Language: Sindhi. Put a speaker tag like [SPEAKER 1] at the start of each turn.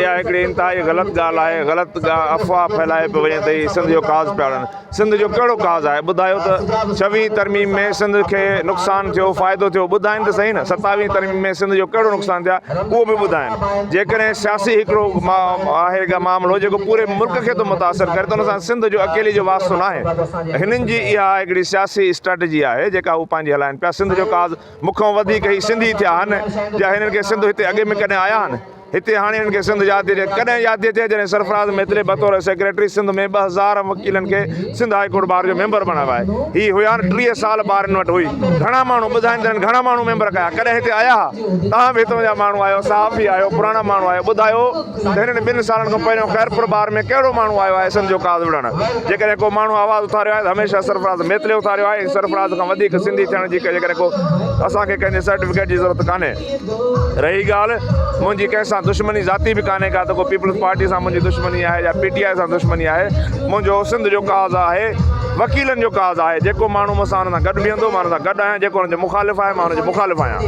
[SPEAKER 1] اها هڪڙي انتهائي غلط ڳالهه آهي، غلط افواهه ڦهلائي پيو وڃي ته هي سنڌ جو ڪاز پيا اڙن. سنڌ جو ڪهڙو ڪاز آهي ٻڌايو ته ڇويهين ترميم ۾ سنڌ کي نقصان ٿيو فائدو ٿيو ٻڌائين ته صحيح نه ستاويهين ترميم ۾ سنڌ جو ڪهڙو نقصان ٿيا اهو به ٻڌائين جيڪڏهن سياسي هڪڙو آهي معاملو جيڪو پوري ملڪ کي ٿو متاثر ڪري ته ان سان سنڌ جو اڪيلي جو واسطو ناهي هنن جي اها هڪڙي سياسي اسٽريٽجي آهي جيڪا هو پنهنجي هلائن پيا سنڌ جو ڪاز مون کان وڌيڪ هي سنڌي ٿيا آهن جا هنن کي سنڌ هتي اڳي ۾ ڪڏهن آيا آهن هتي هاڻي هنن کي سنڌ ياد ٿي اچي ڪڏهن ياد ٿي اچي جڏهن سرفراز ميتلي بطور سيڪريٽري سنڌ ۾ 2000 وڪيلن کي سنڌ هاء ڪورٽ بار جو ميمبر بڻايو آهي هي هيا 30 سال بارن وٽ هئي گهڻا ماڻهو ٻڌائين ته گهڻا ماڻهو ميمبر ڪيا ڪڏهن هتي آيا ها توهان به هتان جا ماڻهو آهيو صحافي آهيو پراڻا ماڻهو آهيو ٻڌايو ته هنن ٻن سالن کان پهريون خيرپور بار ۾ ڪهڙو ماڻهو آيو آهي سنڌ جو ڪاز وڙهڻ؟ جيڪڏهن ڪو ماڻهو آواز اٿاريو آهي ته هميشه سرفراز ميتلي اٿاريو آهي ۽ سرفراز کان وڌيڪ سنڌي ٿيڻ جي جيڪڏهن ڪو اسان کي ڪنهن جي سرٽيفڪيٽ جي ضرورت ڪانهي. رهي ڳالهه منهنجي ڪنهن سان دشمني ذاتي به ڪانهي ڪا ته ڪو پيپلز پارٽي سان منهنجي دشمني آهي يا پي ٽي آء سان دشمني آهي منهنجو سنڌ جو ڪاز آهي وڪيلن جو ڪاز آهي جيڪو ماڻهو مون سان ان سان گڏ بيهندو مان ان سان گڏ آهيان جيڪو ان جو مخالف آهي مان ان جو مخالف آهيان.